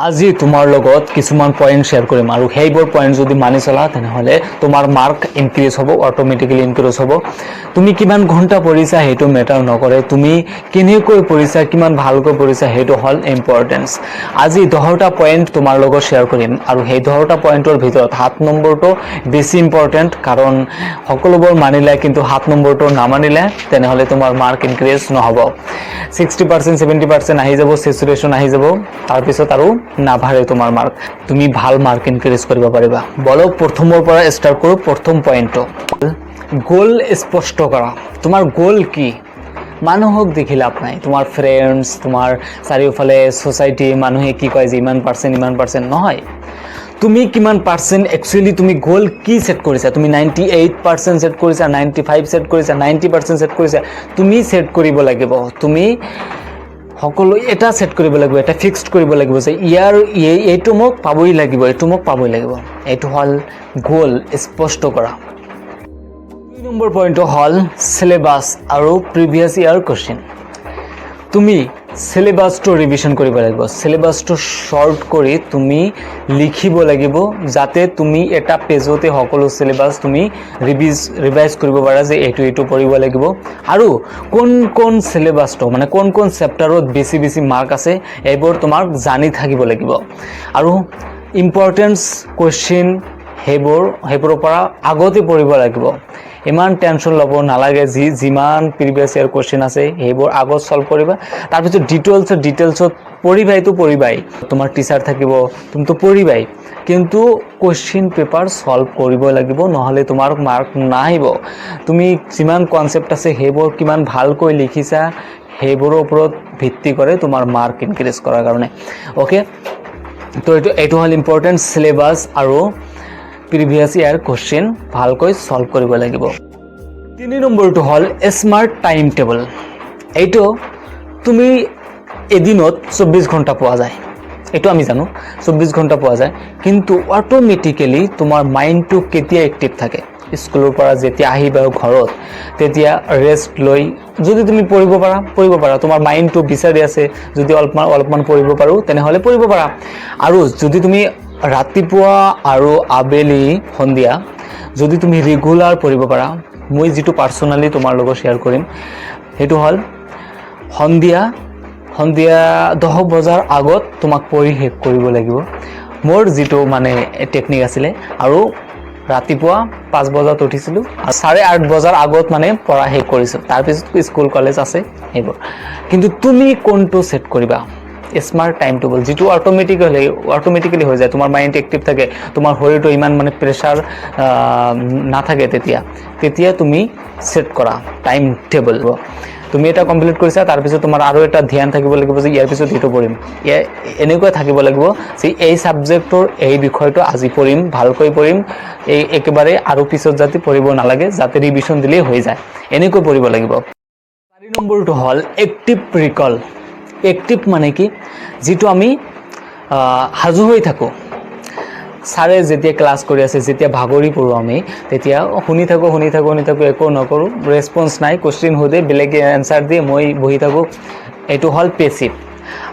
আজি তোমাৰ লগত কিছুমান পইণ্ট শ্বেয়াৰ কৰিম আৰু সেইবোৰ পইণ্ট যদি মানি চলা, তেনেহ'লে তোমাৰ মাৰ্ক ইনক্ৰিজ হ'ব, অট'মেটিকেলি ইনক্ৰিজ হ'ব। তুমি কিমান ঘণ্টা পঢ়িছা, সেইটো মেটাৰ নকৰে। তুমি কেনেকৈ পঢ়িছা, কিমান ভালকৈ পঢ়িছা, সেইটো হ'ল ইম্পৰ্টেঞ্চ। আজি 10টা পইণ্ট তোমাৰ লগত শ্বেয়াৰ কৰিম আৰু সেই 10টা পইণ্টৰ ভিতৰত 7 নম্বৰটো বেছি ইম্পৰ্টেণ্ট, কাৰণ সকলোবোৰ মানিলে কিন্তু 7 নম্বৰটো নামানিলে, তেনেহ'লে তোমাৰ মাৰ্ক ইনক্ৰিজ নহ'ব। 60%, 70% আহি যাব, চেচুৰেশ্যন আহি যাব। তাৰপিছত আৰু নাবাঢ়ে তোমাৰ মাৰ্ক। তুমি ভাল মাৰ্ক ইনক্ৰিজ কৰিব পাৰিবা। বলক, প্ৰথমৰ পৰা ষ্টাৰ্ট কৰোঁ। প্ৰথম পইণ্টটো, গ'ল স্পষ্ট কৰা। তোমাৰ গ'ল কি? মানুহক দেখি লাভ নাই। তোমাৰ ফ্ৰেণ্ডছ, তোমাৰ চাৰিওফালে ছ'চাইটি, মানুহে কি কয় যে ইমান পাৰ্চেণ্ট, ইমান পাৰ্চেণ্ট, নহয়। তুমি কিমান পাৰ্চেণ্ট একচুৱেলি, তুমি গ'ল কি ছেট কৰিছা? তুমি 98% ছেট কৰিছা, 95 ছেট কৰিছা, 90% ছেট কৰিছা? তুমি ছেট কৰিব লাগিব। তুমি সকলো এটা ছেট কৰিব লাগিব, এটা ফিক্সড কৰিব লাগিব যে ইয়াৰ এইটো মোক পাবই লাগিব, এইটো মোক পাবই লাগিব। এইটো হ'ল গ'ল স্পষ্ট কৰা। 2 নম্বৰ পইণ্টটো হ'ল চিলেবাছ আৰু প্ৰিভিয়াছ ইয়াৰ কুৱেশ্যন। তুমি চিলেবাছটো ৰিভিশ্যন কৰিব লাগিব। চিলেবাছটো শ্বৰ্ট কৰি তুমি লিখিব লাগিব, যাতে তুমি এটা পেজতে সকলো চিলেবাছ তুমি ৰিভাইজ কৰিব পাৰা যে এইটো এইটো পঢ়িব লাগিব আৰু কোন কোন চিলেবাছটো, মানে কোন কোন চেপ্টাৰত বেছি বেছি মাৰ্ক আছে, এইবোৰ তোমাক জানি থাকিব লাগিব। আৰু ইম্পৰ্টেঞ্চ কুৱেশ্যন সেইবোৰৰ পৰা আগতে পঢ়িব লাগিব। ইমান টেনশ্যন ল'ব নালাগে। যিমান প্ৰিভিয়াছ ইয়াৰ কুৱেশ্যন আছে, সেইবোৰ আগত ছল্ভ কৰিবা। তাৰপিছত ডিটেইলছত পঢ়িবাইতো পঢ়িবাই। তোমাৰ টিচাৰ থাকিব, তুমিতো পঢ়িবাই, কিন্তু কুৱেশ্যন পেপাৰ ছল্ভ কৰিব লাগিব, নহ'লে তোমাৰ মাৰ্ক নাহিব। তুমি যিমান কনচেপ্ট আছে, সেইবোৰ কিমান ভালকৈ লিখিছা, সেইবোৰৰ ওপৰত ভিত্তি কৰে তোমাৰ মাৰ্ক ইনক্ৰিজ কৰাৰ কাৰণে। অ'কে, তো এইটো হ'ল ইম্পৰ্টেণ্ট। চিলেবাছ আৰু প্ৰিভিয়াছ ইয়াৰ কুৱেশ্যন ভালকৈ ছল্ভ কৰিব লাগিব। 3 নম্বৰটো হ'ল স্মাৰ্ট টাইম টেবুল। এইটো তুমি এদিনত 24 ঘণ্টা পোৱা যায়, এইটো আমি জানো, 24 ঘণ্টা পোৱা যায়। কিন্তু অট'মেটিকেলি তোমাৰ মাইণ্ডটো কেতিয়া এক্টিভ থাকে? স্কুলৰ পৰা যেতিয়া আহিবা ঘৰত, তেতিয়া ৰেষ্ট লৈ যদি তুমি পঢ়িব পাৰা, পঢ়িব পাৰা। তোমাৰ মাইণ্ডটো বিচাৰি আছে, যদি অলপমান অলপমান পঢ়িব পাৰোঁ, তেনেহ'লে পঢ়িব পাৰা। আৰু যদি তুমি ৰাতিপুৱা আৰু আবেলি, সন্ধিয়া যদি তুমি ৰেগুলাৰ পঢ়িব পাৰা, মই যিটো পাৰ্চনেলি তোমাৰ লগত শ্বেয়াৰ কৰিম, সেইটো হ'ল সন্ধিয়া সন্ধিয়া 10 বজাৰ আগত তোমাক পঢ়ি শেষ কৰিব লাগিব, মোৰ যিটো মানে টেকনিক আছিলে। আৰু ৰাতিপুৱা 5 বজাত উঠিছিলোঁ আৰু 8:30 বজাৰ আগত মানে পঢ়া শেষ কৰিছোঁ। তাৰপিছত স্কুল কলেজ আছে সেইবোৰ। কিন্তু তুমি কোনটো ছেট কৰিবা? স্মাৰ্ট টাইম টেবুল, যিটো অট'মেটিকেলি হৈ যায়, তোমাৰ মাইণ্ড এক্টিভ থাকে, তোমাৰ শৰীৰটো ইমান মানে প্ৰেছাৰ নাথাকে, তেতিয়া তেতিয়া তুমি ছেট কৰা টাইম টেবুল। তুমি এটা কমপ্লিট কৰিছা, তাৰপিছত তোমাৰ আৰু এটা ধ্যান থাকিব লাগিব যে ইয়াৰ পিছত এইটো পঢ়িম। এনেকুৱা থাকিব লাগিব যে এই ছাবজেক্টৰ এই বিষয়টো আজি পঢ়িম, ভালকৈ পঢ়িম এই একেবাৰে, আৰু পিছত যাতে পঢ়িব নালাগে, যাতে ৰিভিশ্যন দিলেই হৈ যায়, এনেকৈ পঢ়িব লাগিব। 4 নম্বৰটো হ'ল এক্টিভ ৰিকল। এক্টিভ মানে কি? যিটো আমি সাজু হৈ থাকোঁ। ছাৰে যেতিয়া ক্লাছ কৰি আছে, যেতিয়া ভাগৰি পৰোঁ আমি, তেতিয়া শুনি থাকোঁ, শুনি থাকোঁ, শুনি থাকোঁ, একো নকৰোঁ, ৰেচপন্স নাই। কুৱেশ্যন সোধে, বেলেগে এনচাৰ দিয়ে, মই বহি থাকোঁ। এইটো হ'ল পেচিভ।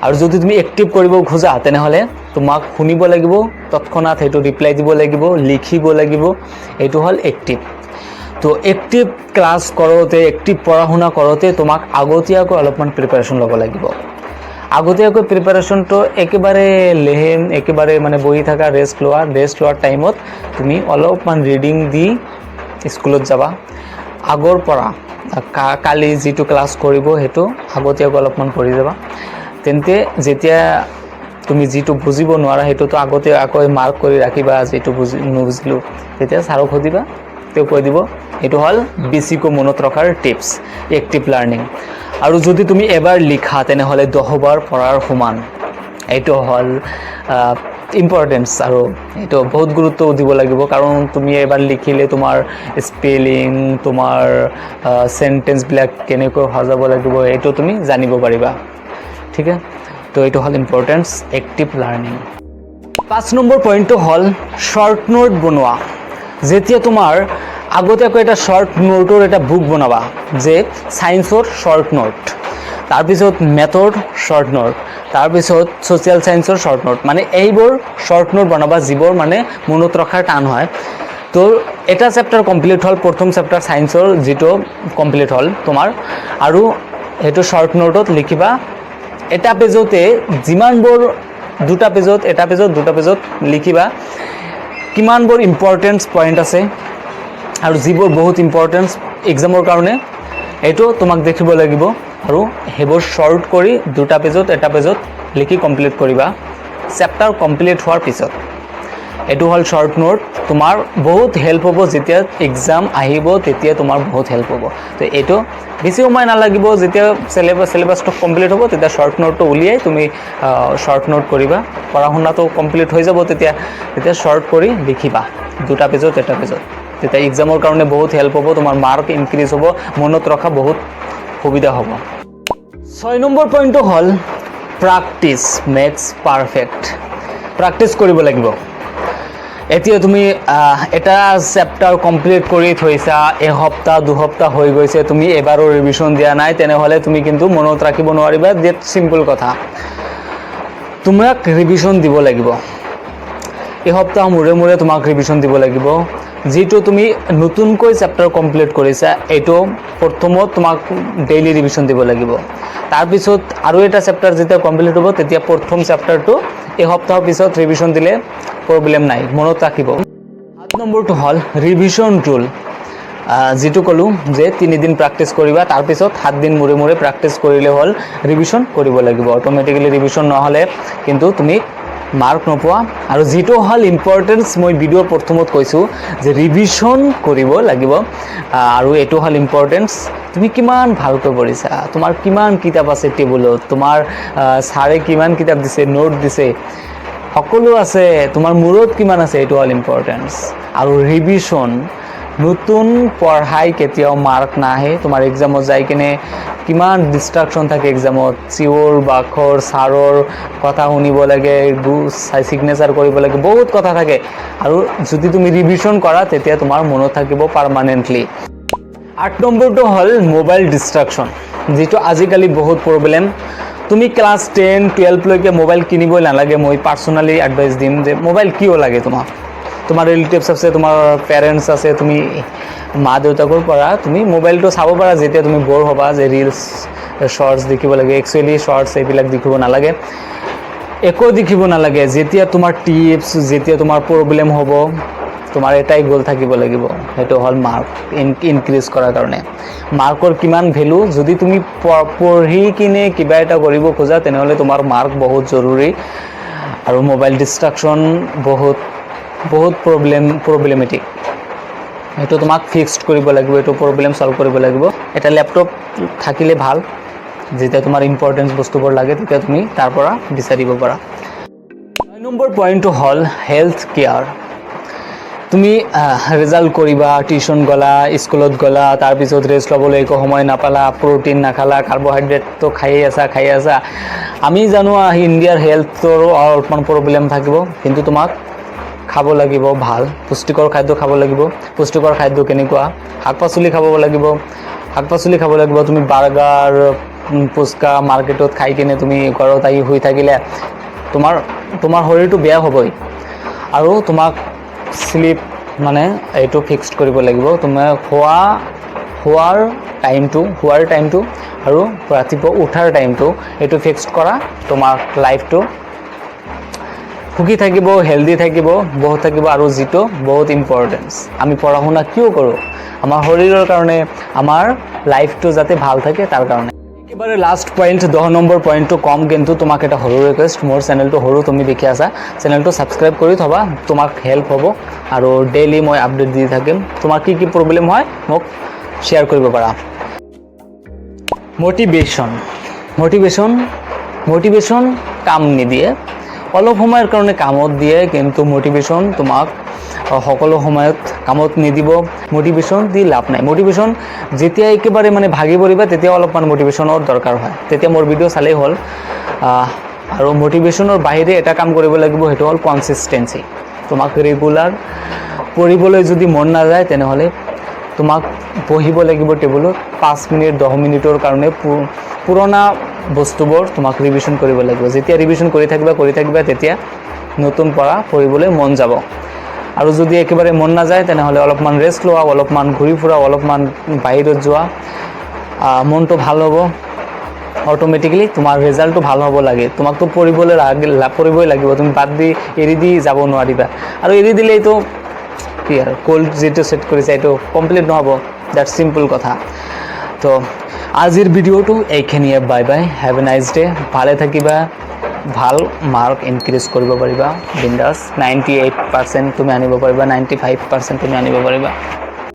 আৰু যদি তুমি এক্টিভ কৰিব খোজা, তেনেহ'লে তোমাক শুনিব লাগিব, তৎক্ষণাত সেইটো ৰিপ্লাই দিব লাগিব, লিখিব লাগিব। এইটো হ'ল এক্টিভ। তো এক্টিভ ক্লাছ কৰোঁতে, এক্টিভ পঢ়া শুনা কৰোঁতে তোমাক আগতীয়াকৈ অলপমান প্ৰিপাৰেশ্যন ল'ব লাগিব। আগতীয়াকৈ প্ৰিপাৰেশ্যনটো একেবাৰে লেহেম, একেবাৰে মানে বহি থকা, ৰেষ্ট লোৱা। ৰেষ্ট লোৱাৰ টাইমত তুমি অলপমান ৰিডিং দি স্কুলত যাবা। আগৰ পৰা কালি যিটো ক্লাছ কৰিব, সেইটো আগতীয়াকৈ অলপমান পঢ়ি যাবা। তেন্তে যেতিয়া তুমি যিটো বুজিব নোৱাৰা, সেইটোতো আগতীয়াকৈ মাৰ্ক কৰি ৰাখিবা, যিটো নুবুজিলোঁ। তেতিয়া ছাৰক সুধিবা, তেওঁ কৈ দিব। এইটো হ'ল বেছিকৈ মনত ৰখাৰ টিপছ, এক্টিভ লাৰ্ণিং। আৰু যদি তুমি এবাৰ লিখা, তেনেহ'লে 10বাৰ পঢ়াৰ সমান। এইটো হ'ল ইম্পৰ্টেঞ্চ আৰু এইটো বহুত গুৰুত্ব দিব লাগিব, কাৰণ তুমি এবাৰ লিখিলে তোমাৰ স্পেলিং, তোমাৰ চেণ্টেঞ্চবিলাক কেনেকৈ সজাব লাগিব, এইটো তুমি জানিব পাৰিবা। ঠিক আছে, তো এইটো হ'ল ইম্পৰ্টেঞ্চ এক্টিভ লাৰ্ণিং। 5 নম্বৰ পইণ্টটো হ'ল শ্বৰ্ট নোট বনোৱা। যেতিয়া তোমাৰ আগতীয়াকৈ এটা শ্বৰ্ট নোটৰ এটা বুক বনাবা যে ছায়েন্সৰ শ্বৰ্ট নোট। তাৰপিছত মেথৰ শ্বৰ্ট নোট, তাৰপিছত ছ'চিয়েল ছায়েন্সৰ শ্বৰ্ট নোট, মানে এইবোৰ শ্বৰ্ট নোট বনাবা যিবোৰ মানে মনত ৰখাৰ টান হয়। তো এটা চেপ্টাৰ কমপ্লিট হ'ল, প্ৰথম চেপ্টাৰ ছায়েন্সৰ যিটো কমপ্লিট হ'ল তোমাৰ, আৰু সেইটো শ্বৰ্ট নোটত লিখিবা। এটা পেজতে যিমানবোৰ, দুটা পেজত, এটা পেজত, দুটা পেজত লিখিবা কিমানবোৰ ইম্পৰ্টেঞ্চ পইণ্ট আছে আৰু যিবোৰ বহুত ইম্পৰ্টেঞ্চ এক্সামৰ কাৰণে, এইটো তোমাক দেখিব লাগিব। আৰু সেইবোৰ শ্বৰ্ট কৰি দুটা পেজত, এটা পেজত লিখি কমপ্লিট কৰিবা চেপ্টাৰ কমপ্লিট হোৱাৰ পিছত। এইটো হ'ল শ্বৰ্ট নোট। তোমাৰ বহুত হেল্প হ'ব। যেতিয়া এক্সাম আহিব, তেতিয়া তোমাৰ বহুত হেল্প হ'ব। তো এইটো বেছি সময় নালাগিব। যেতিয়া চিলেবাছটো কমপ্লিট হ'ব, তেতিয়া শ্বৰ্ট নোটটো উলিয়াই তুমি শ্বৰ্ট নোট কৰিবা। পঢ়া শুনাটো কমপ্লিট হৈ যাব তেতিয়া। তেতিয়া শ্বৰ্ট কৰি লিখিবা দুটা পেজত, এটা পেজত। তেতিয়া এক্সামৰ কাৰণে বহুত হেল্প হ'ব, তোমাৰ মাৰ্ক ইনক্ৰিজ হ'ব, মনত ৰখা বহুত সুবিধা হ'ব। 6 নম্বৰ পইণ্টটো হ'ল practice makes perfect। Practice কৰিব লাগিব। এতিয়া তুমি এটা চেপ্টাৰ কমপ্লিট কৰি থৈছা, এসপ্তাহ 2 সপ্তাহ হৈ গৈছে, তুমি এবাৰো ৰিভিশ্যন দিয়া নাই, তেনেহ'লে তুমি কিন্তু মনত ৰাখিব নোৱাৰিবা। ডেট চিম্পল কথা। তোমাক ৰিভিশ্যন দিব লাগিব। এসপ্তাহ মূৰে মূৰে তোমাক ৰিভিশ্যন দিব লাগিব। যিটো তুমি নতুনকৈ চেপ্টাৰ কমপ্লিট কৰিছা, এইটো প্ৰথমত তোমাক ডেইলি ৰিভিশ্যন দিব লাগিব। তাৰপিছত আৰু এটা চেপ্টাৰ যেতিয়া কমপ্লিট হ'ব, তেতিয়া প্ৰথম চেপ্টাৰটো এসপ্তাহৰ পিছত ৰিভিশ্যন দিলে প্ৰব্লেম নাই, মনত ৰাখিব। 7 নম্বৰটো হ'ল ৰিভিশ্যন ৰুল। যিটো ক'লোঁ যে 3 দিন প্ৰেক্টিছ কৰিবা, তাৰপিছত 7 দিন মূৰে মূৰে প্ৰেক্টিছ কৰিলে হ'ল। ৰিভিশ্যন কৰিব লাগিব অট'মেটিকেলি। ৰিভিশ্যন নহ'লে কিন্তু তুমি মাৰ্ক নোপোৱা। আৰু যিটো হ'ল ইম্পৰ্টেঞ্চ, মই ভিডিঅ'ৰ প্ৰথমত কৈছোঁ যে ৰিভিশ্যন কৰিব লাগিব। আৰু এইটো হ'ল ইম্পৰ্টেঞ্চ, তুমি কিমান ভালকৈ পঢ়িছা, তোমাৰ কিমান কিতাপ আছে টেবুলত, তোমাৰ ছাৰে কিমান কিতাপ দিছে, নোট দিছে, সকলো আছে, তোমাৰ মূৰত কিমান আছে, এইটো হ'ল ইম্পৰ্টেঞ্চ। আৰু ৰিভিশ্যন, নতুন পঢ়াই কেতিয়াও মাৰ্ক নাহে। তোমাৰ এক্সামত যাই কিনে কিমান ডিষ্ট্ৰাকশ্যন থাকে এক্সামত, চিঞৰ বাখৰ, ছাৰৰ কথা শুনিব লাগে, চিগনেচাৰ কৰিব লাগে, বহুত কথা থাকে। আৰু যদি তুমি ৰিভিশ্যন কৰা, তেতিয়া তোমাৰ মনত থাকিব পাৰমানেণ্টলি। 8 নম্বৰটো হ'ল মোবাইল ডিষ্ট্ৰাকশ্যন, যিটো আজিকালি বহুত প্ৰব্লেম। তুমি ক্লাছ 10 12লৈকে মোবাইল কিনিবই নালাগে। মই পাৰ্চনেলি এডভাইচ দিম যে মোবাইল কিয় লাগে তোমাক? তোমাৰ ৰিলেটিভছ আছে, তোমাৰ পেৰেণ্টছ আছে, তুমি মা দেউতাকৰ পৰা তুমি মোবাইলটো চাব পাৰা যেতিয়া তুমি ব'ৰ হ'বা যে ৰিলছ শ্বৰ্টছ দেখিব লাগে। একচুৱেলি শ্বৰ্টছ এইবিলাক দেখিব নালাগে, একো দেখিব নালাগে। যেতিয়া তোমাৰ টিপছ, যেতিয়া তোমাৰ প্ৰব্লেম হ'ব, তোমাৰ এটাই গ'ল থাকিব লাগিব, সেইটো হ'ল মাৰ্ক ইনক্ৰিজ কৰাৰ কাৰণে। মাৰ্কৰ কিমান ভেলু, যদি তুমি পঢ়ি কিনে কিবা এটা কৰিব খোজা, তেনেহ'লে তোমাৰ মাৰ্ক বহুত জৰুৰী। আৰু মোবাইল ডিষ্ট্ৰাকশ্যন বহুত বহুত প্ৰব্লেমেটিক। সেইটো তোমাক ফিক্সড কৰিব লাগিব, এইটো প্ৰব্লেম ছল্ভ কৰিব লাগিব। এটা লেপটপ থাকিলে ভাল। যেতিয়া তোমাৰ ইম্পৰ্টেঞ্চ বস্তুবোৰ লাগে, তেতিয়া তুমি তাৰ পৰা বিচাৰিব পাৰা। 9 নম্বৰ পইণ্টটো হ'ল হেল্থ কেয়াৰ। তুমি ৰিজাল্ট কৰিবা, টিউশ্যন গ'লা, স্কুলত গ'লা, তাৰপিছত ৰেষ্ট ল'বলৈ একো সময় নাপালা, প্ৰ'টিন নাখালা, কাৰ্বহাইড্ৰেটটো খায়েই আছা, খায়ে আছা। আমি জানো ইণ্ডিয়াৰ হেল্থৰো অলপমান প্ৰব্লেম থাকিব, কিন্তু তোমাক খাব লাগিব, ভাল পুষ্টিকৰ খাদ্য খাব লাগিব। পুষ্টিকৰ খাদ্য কেনেকুৱা? শাক পাচলি খাব লাগিব, শাক পাচলি খাব লাগিব। তুমি বাৰ্গাৰ, ফুচকা মাৰ্কেটত খাই কিনে তুমি ঘৰত আহি শুই থাকিলে তোমাৰ শৰীৰটো বেয়া হ'বই। আৰু তোমাক শ্লিপ মানে এইটো ফিক্সড কৰিব লাগিব। তোমাৰ শোৱাৰ টাইমটো আৰু ৰাতিপুৱা উঠাৰ টাইমটো, এইটো ফিক্সড কৰা। তোমাৰ লাইফটো সুখী থাকিব, হেল্ডি থাকিব, বহুত থাকিব। আৰু যিটো বহুত ইম্পৰ্টেঞ্চ, আমি পঢ়া শুনা কিয় কৰোঁ? আমাৰ শৰীৰৰ কাৰণে, আমাৰ লাইফটো যাতে ভাল থাকে তাৰ কাৰণে। একেবাৰে লাষ্ট পইণ্ট, 10 নম্বৰ পইণ্টটো কম, কিন্তু তোমাক এটা সৰু ৰিকুৱেষ্ট। মোৰ চেনেলটো সৰু, তুমি দেখি আছা, চেনেলটো ছাবস্ক্ৰাইব কৰি থ'বা, তোমাক হেল্প হ'ব। আৰু ডেইলি মই আপডেট দি থাকিম। তোমাৰ কি কি প্ৰব্লেম হয়, মোক শ্বেয়াৰ কৰিব পাৰা। মটিভেশ্যন, মটিভেশ্যন, মটিভেশ্যন কাম নিদিয়ে। অলপ সময়ৰ কাৰণে কামত দিয়ে, কিন্তু মটিভেশ্যন তোমাক সকলো সময়ত কামত নিদিব। মটিভেশ্যন দি লাভ নাই। মটিভেশ্যন যেতিয়া একেবাৰে মানে ভাগি পৰিবা, তেতিয়া অলপমান মটিভেশ্যনৰ দৰকাৰ হয়, তেতিয়া মোৰ ভিডিঅ' চালেই হ'ল। আৰু মটিভেশ্যনৰ বাহিৰে এটা কাম কৰিব লাগিব, সেইটো হ'ল কনচিষ্টেঞ্চি। তোমাক ৰেগুলাৰ পঢ়িবলৈ যদি মন নাযায়, তেনেহ'লে তোমাক বহিব লাগিব টেবুলত 5 মিনিট, 10 মিনিটৰ কাৰণে পুৰণা বস্তুবোৰ তোমাক ৰিভিশ্যন কৰিব লাগিব। যেতিয়া ৰিভিশ্যন কৰি থাকিবা, কৰি থাকিবা, তেতিয়া নতুন পঢ়া পঢ়িবলৈ মন যাব। আৰু যদি একেবাৰে মন নাযায়, তেনেহ'লে অলপমান ৰেষ্ট লোৱা, অলপমান ঘূৰি ফুৰা, অলপমান বাহিৰত যোৱা, মনটো ভাল হ'ব। অট'মেটিকেলি তোমাৰ ৰেজাল্টটো ভাল হ'ব লাগে। তোমাকতো পঢ়িবলৈ পঢ়িবই লাগিব। তুমি বাদ দি, এৰি দি যাব নোৱাৰিবা। আৰু এৰি দিলেইতো কি আৰু গ'ল যিটো ছেট কৰিছে, এইটো কমপ্লিট নহ'ব। That simple কথা। তো আজিৰ ভিডিঅ'টো এইখিনিয়ে। Bye bye, have a nice day. ভালে থাকিবা, ভাল মাৰ্ক ইনক্ৰিজ কৰিব পাৰিবা। বিন্দাছ 98% তুমি আনিব পাৰিবা, 95% তুমি আনিব পাৰিবা।